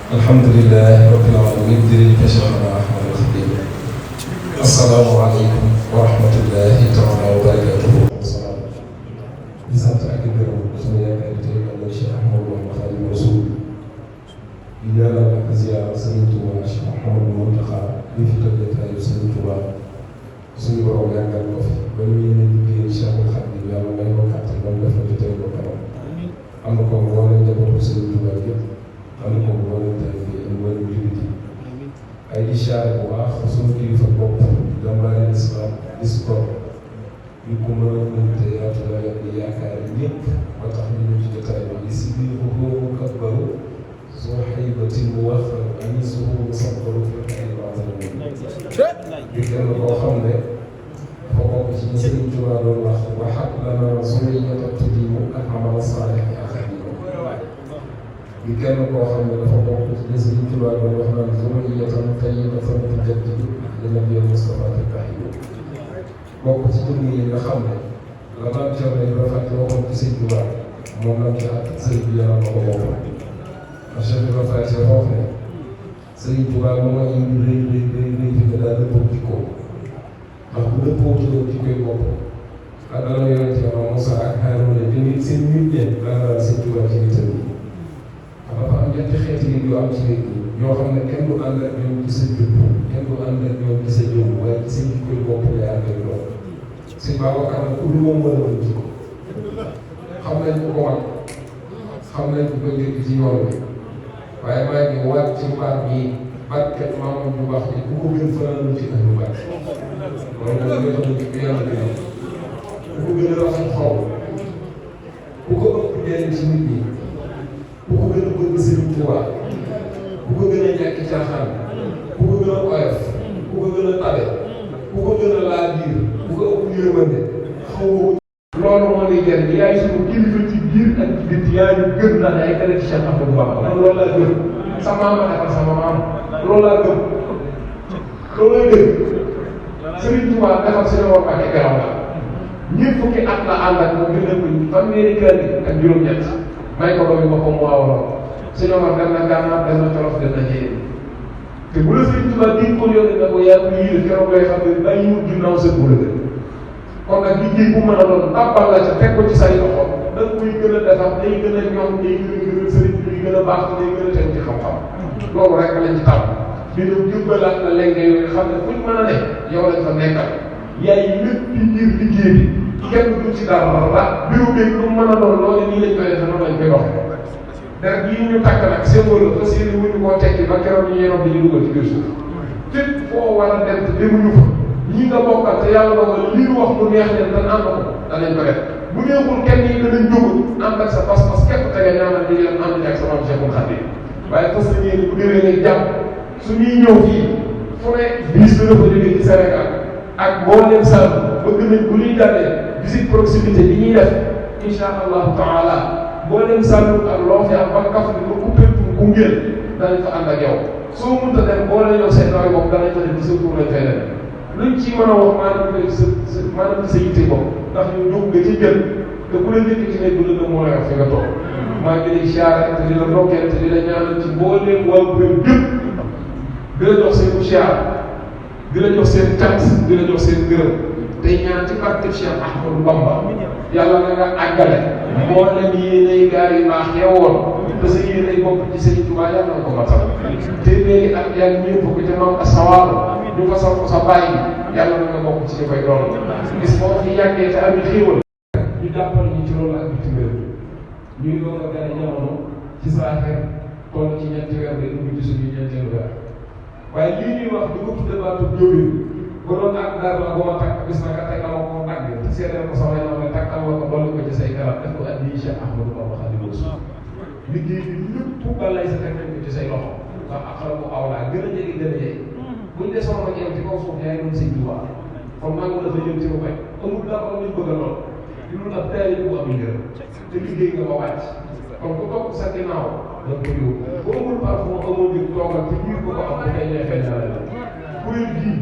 alhamdulilah rabbil alamin jërëjëf Cheikhna Ahmadul Khadim. asalaamaaleykum wa rahmatullahi taala wa barakatuhu. di sant ak di gërëm suñu yaakaar tey yàlla Cheikh Ahmadou Bamba Khadimu Rasul di ñaanal ak ziyaara Sëriñ Tuuba Cheikh Mouhamadou Mountakha li fi tëdd taayu Sëriñ Tuuba suñu borom yàggal ko fi ba ñu yéene liggéey Cheikhul Khadim yàlla may ko kàttan ba mu defal ci tey ko kanam am na ko mboolem njabootu Sëriñ Tuuba yëpp am na ko mboolem tey bi ak mboolem jullit yi ay di siyaare bu baax suñu kilifa bopp jàmbaari islam discours ñu ko mën a mën te yaatu la di yaakaar ñëpp ba tax ñu ñëw ci jotaay bi si biir boobu kabbaru soo xaybatin mu wax ani suufu musabbaru fi ay baatal di kenn koo xam ne dafa bokk ci ñi Sëriñ Tuubaa doon wax waxat lana zurriyata tudiimu al amala saalih ya xadiim di kenn koo xam ne dafa bokk ci ñi Sëriñ Tuubaa doon wax naan zurriyatan tayyibatan tujaddidu li nabiyil Mustafaa tahiyu bokk ci jëmm yi nga xam ne la daan Cerno Ibra Faty waxoon ci Sëriñ Tuubaa moom lañ ci ak sëriñ bi yàlla na ko boppam ndax Cheikh Ibra Faty dafa wax ne Sëriñ Tuubaa moom la ñu rëy rëy rëy rëy fi nga daal dëppoo jikkoo ndax bu dëppoo jëloon jikkoy bopp ak dana yonente Yàlla Muusaa ak Haaruuna bi nit seen nit leen dana daal Sëriñ Tuubaa ci nitam yi ndax dafa am ñetti xeeti nit yu am ci nit ñi ñoo xam ne kenn du ànd ak ñoom ci sa jub kenn du ànd ak ñoom ci sa jëm waaye ci sa jikkoy bopp ngay ànd ak ñoom si Babacar nag ku lu moom mën a mën jikko xam nañ ko ko mag xam nañ ko koy dégg ci yoon bi waaye maa ngi waat ci mbaar bii barket maamam bu baax bi ku ko gën fanaanul ci ak lu baax loolu nag nga xam ne bi yàlla bi ku ko gën a rafet xaw ku ko ëpp njëriñ ci nit ñi ku ko gën a bëgg Sëriñ Tuubaa ku ko gën a ñàkk caaxaan ku ko gën a oyof ku ko gën a tabe ku ko gën a laa biir ku ko ëpp yërmande xaw ma loolu moo lay jëriñ yaay suñu kilifa ci biir ak ci bitti yaa ñu gën naa ne ay kër ci Cheikh Ahmadou Bamba man loolu laa gëm sa maam la defal sama maam loolu laa gëm loolu lay dëgg Sëriñ Tuubaa defal si la war ak garaw la ñeent fukki at la ànd ak moom ñu dëkk fanweeri kër ak juróom-ñett may ko doomi boppam mu waawaloo suñu war dem na Gànnaar dem na Jolof dem na Njéen te bu la Sëriñ Tuubaa di ko yónnee ne ko yaa ngi yii keroog lay xam ne bàyyi wut ginnaaw sa bu la gën kon nag liggéey bu mën a doon tàbbal la ca teg ko ci say loxo da nga koy gën a defar day gën a ñoom day gën a gën a sëriñ bi day gën a baax day gën a tegu ci xam-xam loolu rek lañ ci tàmm di ñëw jubbalaat la léegi yooyu xam ne fuñ mën a ne yow lañ fa nekkal yaay lépp ci biir liggéey bi kenn du ci dara bureau bi lu mën a doon loolu nii lañ koy defee noonu lañ koy doxee dara yii ñu takk nag symbole la fas yéene wuñu koo tekki ba keroog ñu yenoon dañuy dugal ci biir suuf fépp foo war a dem te demuñu fa ñi nga bokkal te yàlla dogal li ñu wax mu neex leen dañ ànd ko danañ ko def bu neexul kenn yi danañ jóg ànd ak sa pas-pas képp te nga ñaanal di leen ànd ak sa maam Cheikhul Khadim waaye fas yéene bu déwee ne jàpp su ñuy ñëw fii fu ne bis dana fa jógee ci Sénégal ak mboolem Sall bëgg nañ bu ñuy dalee visite proximité bi ñuy def incha allahu taala mboolem Sall ak loo fi am ba kaf bi ba Koumpentoum Koungheul danañ fa ànd ak yow soo mënta dem boole yow seen ndaw yi bopp danañ fa def di sa tur lañ fay dem luñ ci mën a wax maanaam maanaam sa yitte bopp ndax ñu jóg nga ci jël te ku la njëkk ci nekk bu la moo lay wax fi nga toog maa ngi lay siyaare te di la ndokkeel te di la ñaanal ci mbooleem waa kuréel yëpp di la jox seen siyaar di la jox seen cant di la jox seen gërëm tey ñaan ci barke Cheikh Ahmadou Bamba yàlla na nga àggale mbooleem yéenay gaa yu baax yeewoon te sa yéenay bopp ci Sëriñ Tuubaa yàlla na ko matal téeméeri ak yaa ngi ñëw fukk ci maam asawaaru ñu fa sax ko sa bàyyi yàlla na nga bokk ci dafay doon gis boo fi yàggee te amit xéewal ñu jàppale ñu ci loolu ak bitim réew ñuy doog a gane jamono ci saaxir toll ci ñetti weer day dugg ci suñu ñeenteelu weer waaye lii ñuy wax di ko tudde baatu jóorin ba doon ak dara la boo takk bis na ka teg la ma ko dagg te seedeel ko sama yoon ne takkal la ko dolli ko ci say garab def ko addi Cheikh Ahmadou Bamba Khadimu Rasul liggéey bi lépp balay sa teg nañ ko ci say loxo ndax akala bu awlaa gën a jege gën a jege buñ desoon ak yow ci kaw suuf yaay doon Sëriñ Tuubaa comme maa ngi dafa jëm ci lu bay amul dara lañ bëgg a lool di lu ab taali bu am njëriñ te liggéey nga ba wàcc kon ku topp sa ginnaaw da nga ko yóbbu bu amul parfum amul jëg toogal te biir ko ko am bu koy neexee ñaare la kuréel gii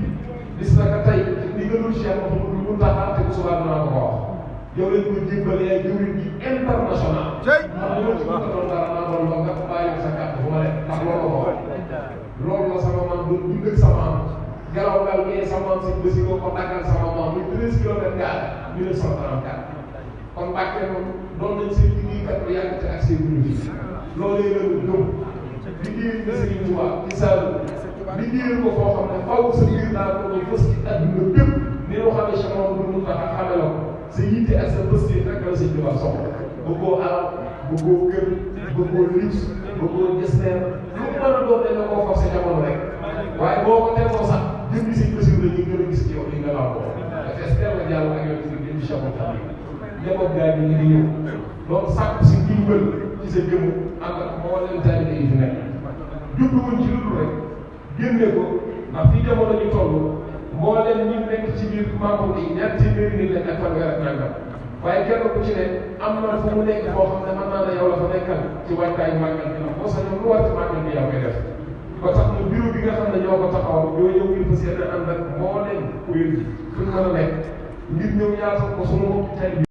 gis na ka tey li nga dul Cheikh Mouhamadou lu taxaar te bu subaa dinaa ko wax yow lañ ko jébbale yaay jëwriñ gi international xam nga ci bëgg a doon dara naa doon nga bàyyi sa carte bu ma ne ndax loolu ko dogal ngeen sama si bési ko daggal sama maam muy 13 kilomètres gaal 1934 kon Mbàkke moom doon nañ seen liggéeykat bu yàgg te ak seen bénéfice loolee la ñu gëm liggéeyal nga Sëriñ Tuubaa ci Saalum liggéeyal ko foo xam ne faw sa biir naa ko ba fës ci àdduna bépp ni ñu xamee sa moom du mun tax a xame la ko sa yitte ak sa bës yi rek la Sëriñ Tuubaa soxla bëggoo alal bëggoo kër bëggoo luxe bëggoo gestionnaire lu mu mën a doon dañ la koo forcé jamono rek waaye boo ko tegoo sax jëmmi Sëriñ Basiru la ñuy gën a gis ci yow li nga laa ko dafa ester la jàll ak yow ci jëmmi chamoto njaboot gaa yi ñu ngi ñëw loolu sàkku si ndimbal ci sa jëmm ànd ak mboolem taalibe yi fi nekk jubluwuñ ci lu dul rek génne ko ndax fii jamono ñu toll mboolem ñi nekk ci biir membre yi ñaar téeméeri nit lañ ak fanweer ak nangam waaye kenn ku ci ne am na fu mu nekk boo xam ne mën naa ne yow la fa nekkal ci wàccaayu màggal bi ndax boo sañoon lu war ci màggal bi yaa koy def ba tax na bureau bi nga xam ne ñoo ko taxawal ñoo ñëw ngir fas yéene ànd ak mboolem kuréel yi fu ñu mën a nekk ngir ñëw yaatal ko sunu mbokku taalibe